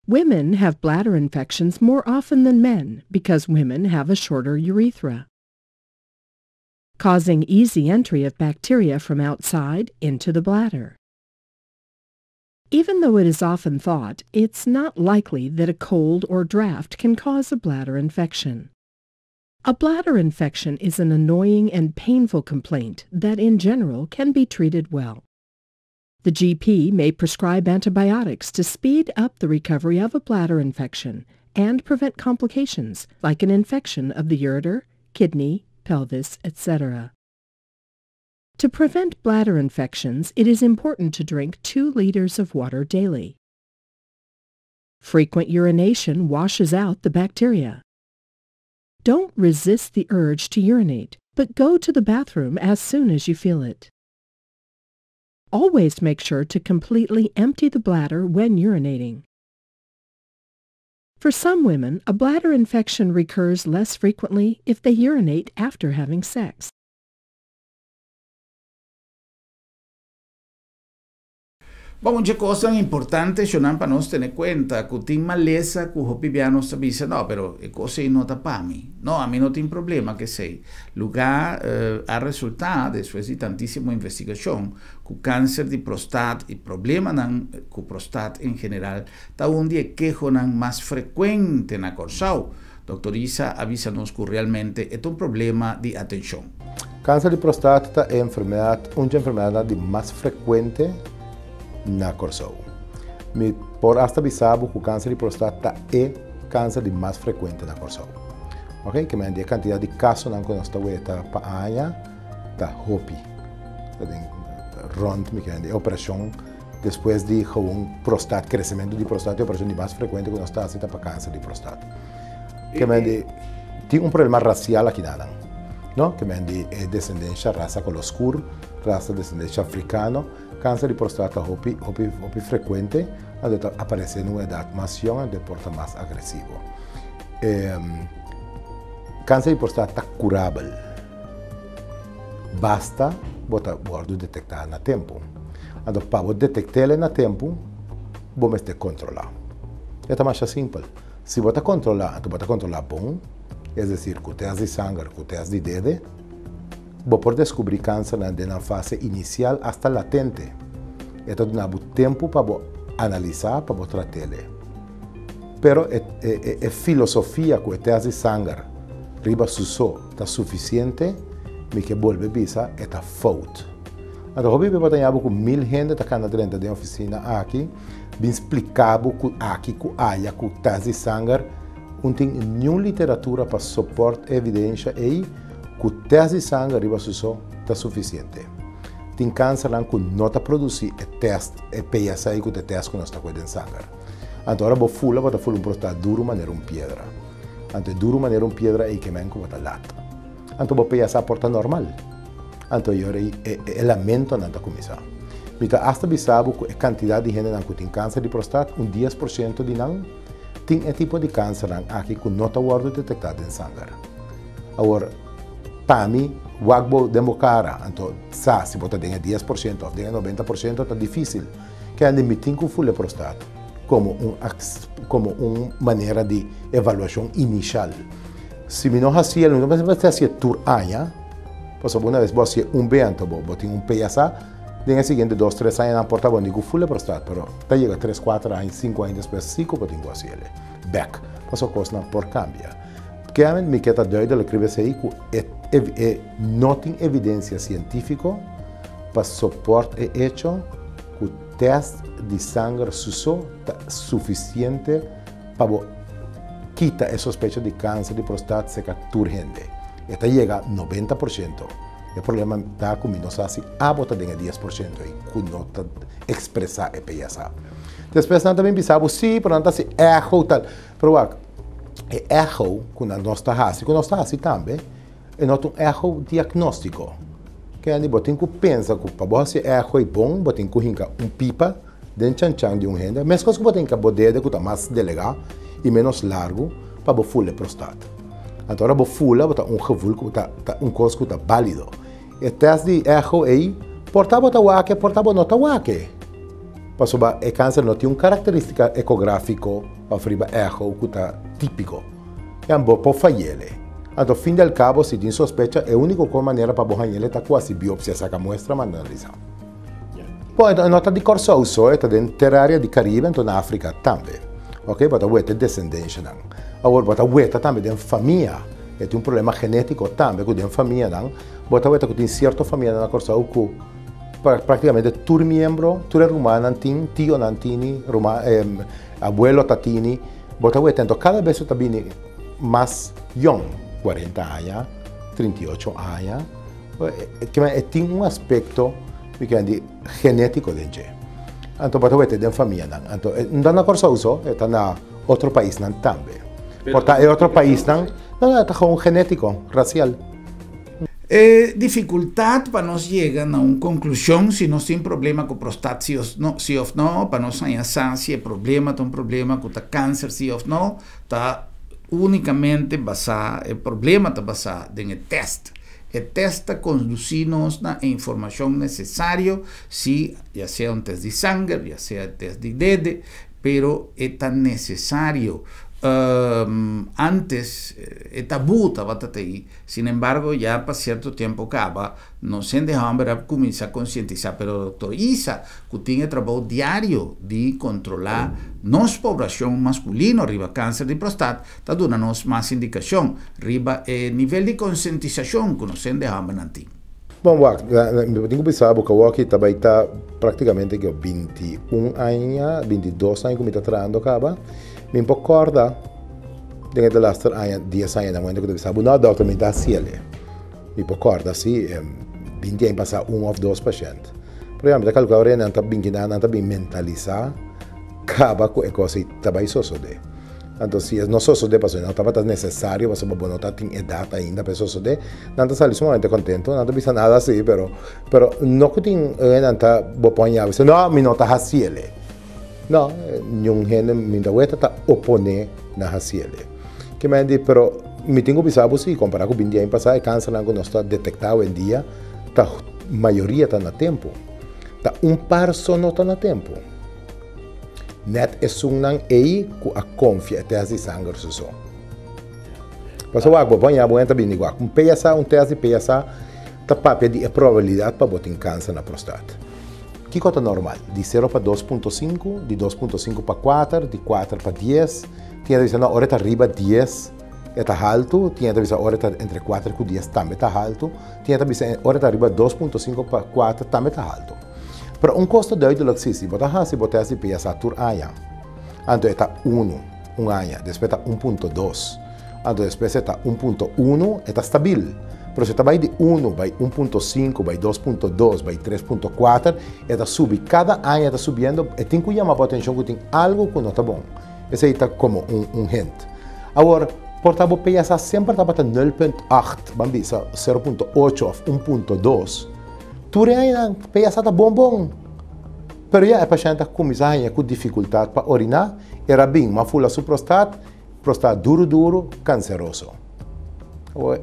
Women have bladder infections more often than men because women have a shorter urethra, causing easy entry of bacteria from outside into the bladder. Even though it is often thought, it's not likely that a cold or draft can cause a bladder infection. A bladder infection is an annoying and painful complaint that in general can be treated well. The GP may prescribe antibiotics to speed up the recovery of a bladder infection and prevent complications like an infection of the ureter, kidney, pelvis, etc. To prevent bladder infections, it is important to drink 2 liters of water daily. Frequent urination washes out the bacteria. Don't resist the urge to urinate, but go to the bathroom as soon as you feel it. Always make sure to completely empty the bladder when urinating. For some women, a bladder infection recurs less frequently if they urinate after having sex. Bon, un kosnan importante, shonan, pa nos tene kuenta, ku tin malesa ku hopi bia nos ta bisa, no, pero e kos ei no ta pa mi. No, ami no tin problema ku esei. Lugá a resultá, despues di tantísimo investigashon, ku kanser di prostat i problemanan ku prostat en general ta un di e kehonan mas frekuente na Kòrsou. Dòkter Isa a bisa nos ku realmente e ta un problema di atenshon. Kanser di prostat ta e enfermedat, un dje enfermedatnan di mas frekuente na Kòrsou. Mi por asta bisa bo ku kanser di prostat ta e kanser di mas frekuente na Kòrsou. Ok, ke men di e kantidat di kasonan ku nos ta weta pa aña ta hopi. Rond mi e operashon despues di gewoon prostat, kresementu di prostat, e operashon di mas frekuente ku nos ta hasi ta pa kanser di prostat. Ke men di tin un problema rasial aki nan, no? Ke men di e desendensha rasa koló skur, rasa desendensha afrikano, kanser di prostat ta hopi, hopi, hopi frekuente, anto ta aparesé na un edat mas yòn, anto e por ta mas agresivo. Kanser di prostat ta kurabel. Basta bo ta wòrdu detektá na tempu. Anto pa bo detekt'el na tempu, bo mester kontrolá. E ta masha simpel. Si bo ta kontrolá, anto bo ta kontrolá bon, es desir ku tèst di sanger, ku tèst di dede, bo por deskubrí kansernan den nan fase inisial asta latente. E ta duna bo tempu pa bo analisá, pa bo trat'el. Pero e e filosofia ku e tèst di sanger riba su so ta sufisiente, mi ke bolbe bisa e ta fout. Anto hopi bo ta ña bo ku mil hende ta kanda drenta den ofisina aki bin splika bo ku aki ku aya ku tèst di sanger un tin niun literatura pa soport e evidensha ei ku tèst di sanger riba su so ta sufisiente. Tin kansernan ku no ta produsí e tèst e PSA ku ta e tèst ku nos ta kohe den sanger. Anto ora bo fula bo ta fula un prostat duru manera un piedra. Anto e duru manera un piedra ei ke men ku bo ta lat. Anto bo PSA por ta normal. Anto e ora ei e e lamentonan ta kuminsá. Mi ta asta bisa bo ku e kantidat di hendenan ku tin kanser di prostat, un dies por siento di nan tin e tipo di kansernan aki ku no ta wòrdu detektá den sanger. Awor, pa mi, wak bo den bo kara, anto sa si bo ta den e 10% òf den e 90% ta difísil. Kende mi tin ku fula e prostat komo un komo un manera di evaluashon inishal. Si mi no hasi el, mi no mester hasi e tur aña, pasobra una bes bo hasi e un be anto bo bo tin un PSA, den e siguiente dos tres añanan por ta bo ni ku fula e prostat, pero ta yega tres kuater aña, sinku aña despues si ku bo tin ku hasi el bek, pasobra kosnan por kambia. Kende mi ke ta duidelijk riba esei ku e e no tin evidensia sientífiko pa soport e echo ku tèst di sanger su so ta sufisiente pa bo kita e sospecha di kanser di prostat serka tur hende. E ta yega 90%. E problema ta ku mi no sa si abo ta den e 10% ei ku no ta ekspresá e PSA. Despues nan ta bin bisa bo, sí, pero nan ta hasi echo tal. Pero wak, e echo ku nan nos ta hasi, ku nos ta hasi tambe, E no ta un echo diagnóstiko. Kendy, bo tin ku pensa ku pa bo hasi e echo ei bon, bo tin ku hinka un pipa den chanchan di un hende, meskos ku bo ta hinka bo dede ku ta mas delegá i ménos largu pa bo fula e prostat. Anto ora bo fula, bo ta un gevoel ku ta ta un kos ku ta bálido. E tèst di echo ei por ta bo ta wak e, por ta bo no ta wak e. Pasobra e kanser no tin un karakterístika ekográfiko òf riba echo ku ta típiko. Yan bo por fayele. Anto fin del cabo si tin sospecha e unico con manera pa bo hañele ta cu haci biopsia saca muestra manda analiza. Bon e no ta di Corsou so e ta den ter area di Caribe anto na Africa tambe. Ok bo ta weta e descendencianan. Awor bo ta weta tambe den famia e tin un problema genetico tambe cu den famianan bo ta weta cu tin cierto famianan na Corsou cu practicamente tur miembro tur e rumannan tin tionan tini ruman abuelo ta tini. Bo ta weta enton kada bes bo ta bini mas yong, 40 aña, 38 aña, e tin un aspekto mi kere di genetiko den dje. Anto bo ta weta den famianan. Anto no ta na Kòrsou so, e ta na otro paisnan tambe. Por ta e otro paisnan, no no, e ta gewoon genetiko, rasial. E difikultat pa nos yega na un konklushon si nos tin problema ku prostat si of no, si of no, pa nos haña sa si e problema ta un problema ku ta kanser si of no, ta únikamente basá, e problema ta basá den e tèst. E tèst ta kondusí nos na e informashon nesesario si ya sea un tèst di sanger, ya sea e tèst di dede, pero e ta nesesario. Antes e tabú tabata ta ei. Sin embargo, ya pa cierto tempo caba, nos hende homber a cuminsa concientisa, pero Doctor Isa, cu tin e trabou diario di controla nos poblacion masculino riba cancer di prostat, ta duna nos mas indicacion riba e nivel di concientisacion cu nos hende hombernan tin. Bon, wak, mi tin cu bisa bo cu awoki ta bay ta practicamente cu 21 aña, 22 aña cu mi ta trahando caba, mi por corda Den e delaster aña, dies aña na momento ku ta bisa bo, no dòkter mi ta hasiel e. Mi por kòrda si, 20 aña pasá un òf dos pashènt. Pero ya mi ta kalkulá ora nan ta bin kinan, nan ta bin mentalisá kaba ku e kos ei ta bai sosodé. Anto si e no sosodé pasobra no tabata nesesario pasobra bo no ta tin edat ainda pa e sosodé, nan ta sali sumamente kontento, nan ta bisa nada así, pero pero no ku tin nan ta bo pon yabi bisa no mi no ta hasiele. No, niun hende mi ta weta ta oponé na hasiele. Ke men di pero mi tin ku bisa bo si kompará ku binti aña pasá e kansernan ku nos ta detektá awendia ta mayoria ta na tempu. Ta un par so no ta na tempu. Net esunnan ei ku a konfia e tèst di sanger su so. Pasobra wak bo baña bo hende ta bini wak. Un PSA, un tèst di PSA ta papia di e probabilidat pa bo tin kanser na prostat. Kiko ta normal? Di sero pa 2.5, di 2.5 pa 4, di 4 pa 10. Tin hende ta bisa no, ora e ta riba 10 e ta haltu. Tin hende ta bisa ora e ta entre 4 ku 10 tambe ta haltu. Tin hende ta bisa ora e ta riba 2.5 pa 4 tambe ta haltu. Pero un kos ta duidelijk si, si bo ta hasi bo tèst di PSA tur aña, anto e ta unu un aña, despues ta 1.2, anto despues e ta 1.1, e ta stabil. Pero si e ta bai di unu bai 1.5, bai 2.2, bai 3.4, e ta subi, kada aña e ta subiendo, e tin ku yama bo atenshon ku tin algu ku no ta bon. Esei ta komo un un hint. Awor, por ta bo PSA semper tabata 0.8, ban bisa 0.8 òf 1.2, Tur e añanan PSA ta bon bon. Pero ya e pashènt a kuminsá haña ku difikultat pa oriná, e rabin ma fula su prostat, prostat duru duru, kanseroso. Awor,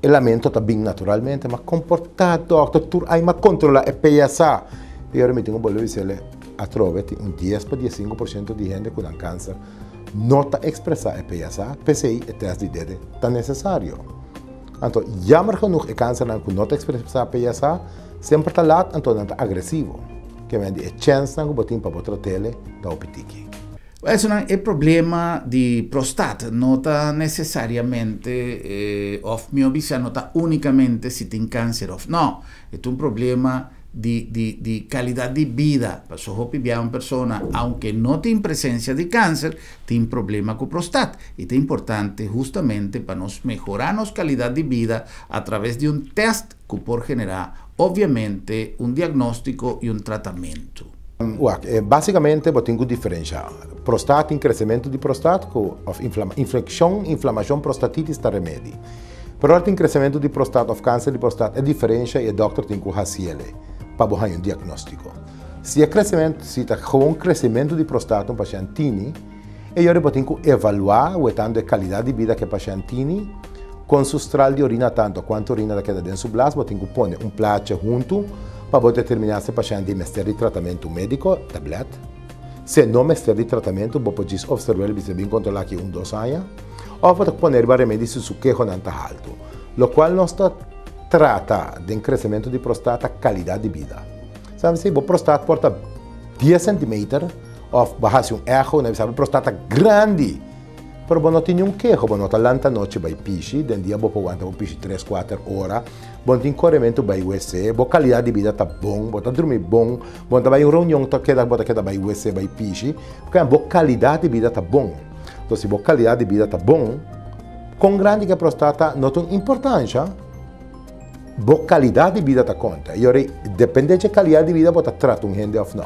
e lamento ta bin naturalmente, ma komportá dòkter tur aña ma kontrolá e PSA. I ora mi tin ku bolbe bis'el, atrobe tin un 10 pa 15 por siento di hende ku nan kanser no ta ekspresá e PSA, p'esei e tèst di dede ta nesesario. Anto, jammer genoeg e kansernan ku no ta ekspresá PSA semper ta lat, anto nan ta agresivo. Ke men di e chènsnan ku bo tin pa bo trat'ele ta hopi tiki. Esonan e problema di prostat no ta nesesariamente òf mihó bisa no ta únikamente si tin kanser òf no. E ta un problema di di di kalidat di bida. Pasobra hopi bia un persona aunke no tin presensia di kanser tin problema ku prostat. I ta importante hustamente pa nos mehorá nos kalidat di bida a traves di un tèst ku por generá obviamente un diagnóstiko i un tratamentu. Wak, básikamente bo tin ku diferenshá prostat tin kresementu di prostat ku òf infekshon, inflamashon, prostatitis ta remedi. Pero ora tin kresementu di prostat òf kanser di prostat e diferensha i e dòkter tin ku hasi el'e pa bo haña un diagnóstiko. Si e kresementu, si ta gewoon kresementu di prostat un pashènt tini, e yori bo tin ku evaluá wetando e kalidat di bida ku e pashènt tini, kon su stral di orina ta, anto kuantu orina ta keda den su blas, bo tin ku pone un plaatje huntu pa bo determiná si e pashènt tin mester di tratamentu médiko, tablèt. Si e no mester di tratamentu, bo por djis opserv'el i bisa bin kontrolá aki un dos aña. Òf bo ta pone riba remedi si su kehonan ta haltu. Lokual nos ta trata den kresementu di prostat ta kalidat di bida. Sabi si bo prostat por ta 10 centimeter òf bo hasi un echo nan bisa bo prostat ta grandi, pero bo no tin niun keho, bo no ta lanta nochi bai pishi, den dia bo por wanta bo pishi tres kuater ora, bo no tin korementu bai wc, bo kalidat di bida ta bon, bo ta drumi bon, bo no ta bai un reunion ta keda bo ta keda bai wc bai pishi, bo kalidat di bida ta bon. Entonces si bo kalidat di bida ta bon, kon grandi ku e prostat ta no ta un importansha, bo kalidat di bida ta konta. I ora depende dje kalidat di bida bo ta trata un hende òf no.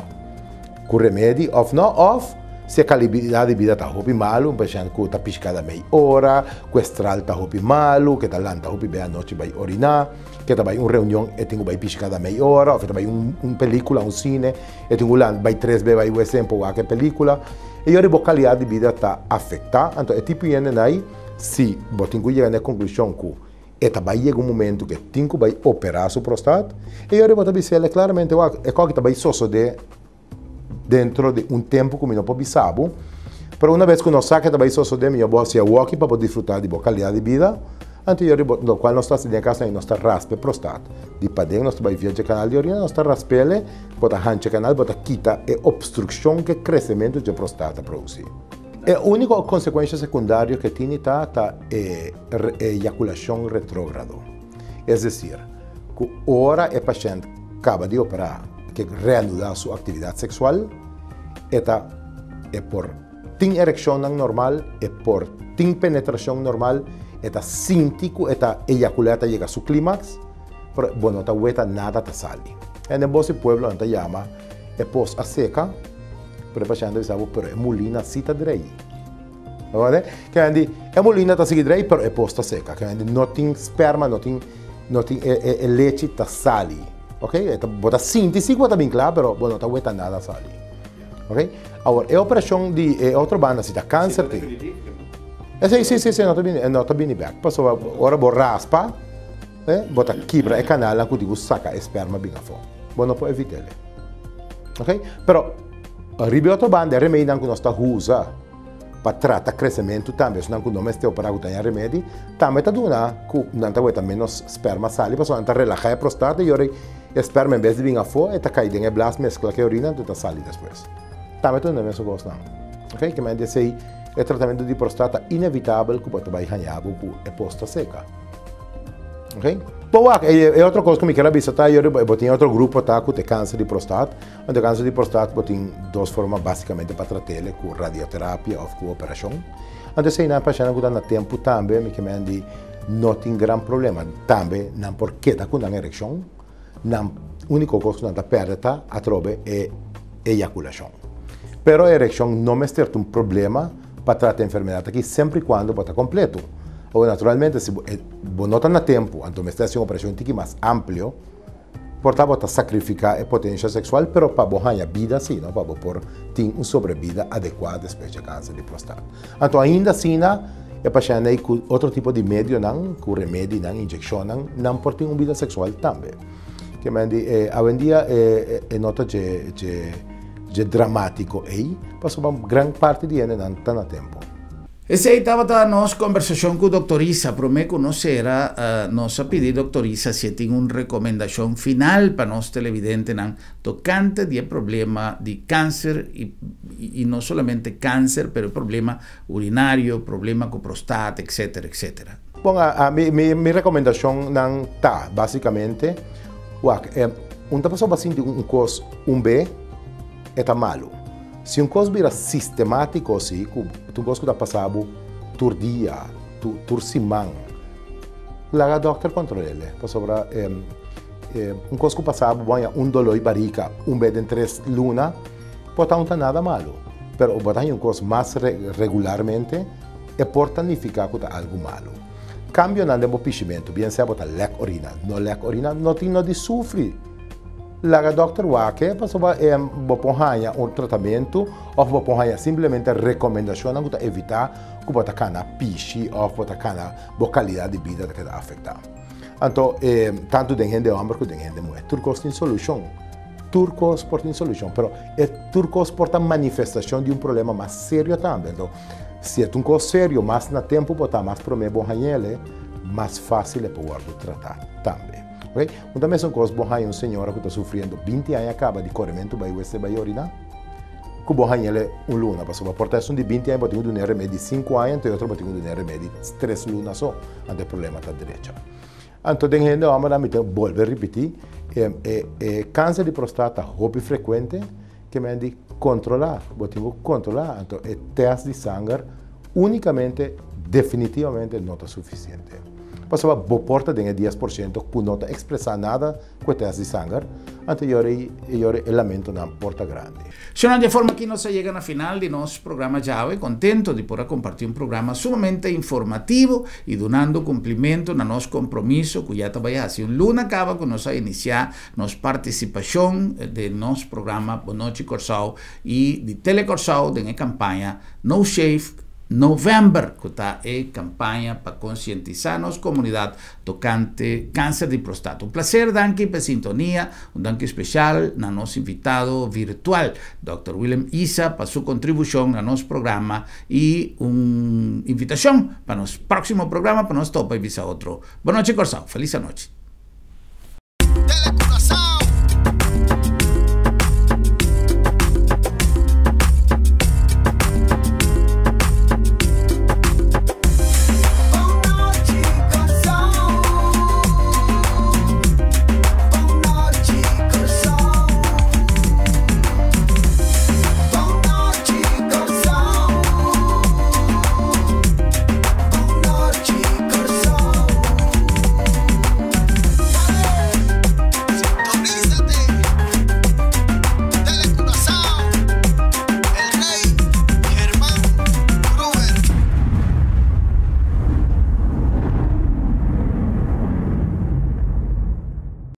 Ku remedi òf no, òf si e kalidat di bida ta hopi malu, un pashènt ku ta pishi kada mei ora, ku e stral ta hopi malu, ku e ta lanta hopi be anochi bai oriná, ku e ta bai un reunion e tin ku bai pishi kada mei ora, òf e ta bai un pelikula, un sine, e tin ku lanta bai tres be bai wc pa wak e pelikula. E yori bo kalidat di bida ta afektá, anto e tipo hendenan ei, si bo tin ku yega na e konklushon ku e ta bai yega un momento ku e tin ku bai operá su prostat, e yori bo ta bisa el klaramente, wak, e kòke ta bai sosodé dentro di un tempu ku mi no por bisa bo, pero una bes ku nos sa ke ta bai sosodé, mihó bo hasi awoki pa bo disfrutá di bo kalidat di bida. Anto yori bo, lokual nos ta hasi den e kas nan, nos ta raspa e prostat di paden, nos ta bai via dje kanal di orina, nos ta rasp'el, bo ta hancha e kanal, bo ta kita e opstrukshon ku e kresementu dje prostat ta produsí. E úniko konsekuensha sekundario ku e tini ta ta e eyakulashon retrógrado. Es desir, ku ora e pashènt kaba di operá, ke reanudá su aktividat seksual, e ta e por tin erekshonnan normal, e por tin penetrashon normal, e ta sinti ku e ta eyakulá, ta yega su klimaks, Pero bo no ta weta nada ta sali. En den bos di pueblo nan ta yama e pos a seka, pero e pashènt ta bisa bo, pero e mulina si ta drei. Bo Ke men di, e mulina ta sigui drei, pero e pos ta seka. Ke men di, no tin sperma, no tin, no tin e, e, e lechi ta sali. Ok? E ta, bo ta sinti si ku bo ta bin kla, pero bo no ta weta nada sali. Ok? Awor, e operashon di e otro banda, si ta kanser tin. Esei, si, si, si, no ta bini, no ta bini bèk. Pasobra ora bo raspa, Eh, bo ta kibra e kanalnan ku tin ku saka e sperma bin afó. Bo no por evit'el. Ok? Pero, riba e otro banda, e remedinan ku nos ta usa pa trata kresementu tambe, esnan ku no mester operá ku ta haña remedi, tambe ta duna ku nan ta weta ménos sperma sali pasobra nan ta relahá e prostata i ora e sperma en bes di bin afó e ta kai den e blas meskla ku e orina anto e ta sali despues. Tambe ta duna e mesun kosnan. Ok? Ke manera di esei e tratamentu di prostata inevitabel ku bo ta bai haña bo ku e pos ta seka. Ok? Bo wak, e, e otro kos ku mi kier a bisa ta, yori bo tin otro grupo ta ku te kanser di prostat. Anto kanser di prostat bo tin dos forma basikamente pa trat'el, ku radioterapia òf ku operashon. Anto esei nan pashèntnan ku ta na tempu tambe, mi ke men di no tin gran problema. Tambe nan por keda ku nan erekshon, nan úniko kos ku nan ta pèrdè ta atrobe e eyakulashon. Pero e erekshon no mester ta un problema pa trata e enfermedat aki semper i kuando bo ta kompleto. Awor naturalmente si bo e bo no ta na tempu anto mester hasi un operashon tiki mas amplio, por ta bo ta sakrifiká e potensha seksual pero pa bo haña bida si no pa bo por tin un sobrebida adekuá despues dje kanser di prostat. Anto ainda asina e pashènt ei ku otro tipo di medionan, ku remedinan, inyekshonnan, nan por tin un bida seksual tambe. Ke men di e awendia e e no ta dje dje dje dramátiko ei, pasobra gran parti di hendenan ta na tempu. Esei tabata nos kombersashon ku Doktor Isa. Promé ku nos sera, nos a pidi Doktor Isa si e tin un rekomendashon final pa nos televidentenan tokante di e problema di kanser i i no solamente kanser pero e problema urinario, problema ku prostat, etcetera, etcetera. Bon, a mi mi mi rekomendashonnan ta basikamente, wak, un ta pasobra sinti un kos un be e ta malu. Si un kos bira sistemátiko si, ku ta un kos ku ta pasa bo tur dia, tur siman, laga dòkter kontrol'é. Pasobra un kos ku pasa bo, bo haña un doló di barika un bes den tres luna, por ta un ta nada malu. Pero bo ta haña un kos mas regularmente, e por ta nifiká ku ta algu malu. Kambionan den bo pishimentu, bien sea bo ta lèk orina, no lèk orina, no tin no di sufri. Laga dòkter wak e pasobra e bo por haña un tratamentu òf bo por haña simplemente rekomendashonnan ku ta evitá ku bo ta kana pishi òf bo ta kana bo kalidat di bida ta keda afektá. Anto e tantu den hende hòmber ku den hende muhé tur kos tin solushon. Tur kos por tin solushon pero e tur kos por ta manifestashon di un problema mas serio tambe. Anto si e ta un kos serio mas na tempu bo ta mas promé bo hañ'el mas fásil e por wòrdu tratá tambe. Ok, un ta mesun kos bo haña un señora ku ta sufriendo 20 aña kaba di korementu bai wc bai oriná, ku bo hañ'el un luna, pasobra por ta esun di 20 aña bo tin ku dun'é remedi di 5 aña, anto e otro bo tin ku dun'é remedi 3 luna so, anto e problema ta drecha. Anto den hende hòmbernan mi ta bolbe ripití, e e e kanser di prostata ta hopi frekuente, ke men di kontrolá, bo tin ku kontrolá, anto e tèst di sanger únikamente definitivamente no ta sufisiente. Pasobra bo por ta den e 10% ku no ta ekspresá nada ku e tèst di sanger, anto e yora ei e yora e lamentonan por ta grandi. Shonnan, di e forma aki nos a yega na final di nos programa djawe. Kontento di por a kompartí un programa sumamente informativo i dunando kumplimentu na nos kompromiso ku ya ta bai hasi un luna kaba ku nos a inisiá nos partisipashon den nos programa Bon Nochi Kòrsou i di Tele Kòrsou den e kampaña No Shave November, ku ta e kampaña pa konsientisá nos komunidat tokante kanser di prostata. Un plaser, danki pa e sintonia. Un danki spesial na nos invitado virtual, Dòkter Willem Isa, pa su kontribushon na nos programa i un invitashon pa nos próksimo programa pa nos topa i bisa otro. Bon nochi Kòrsou, felis anochi.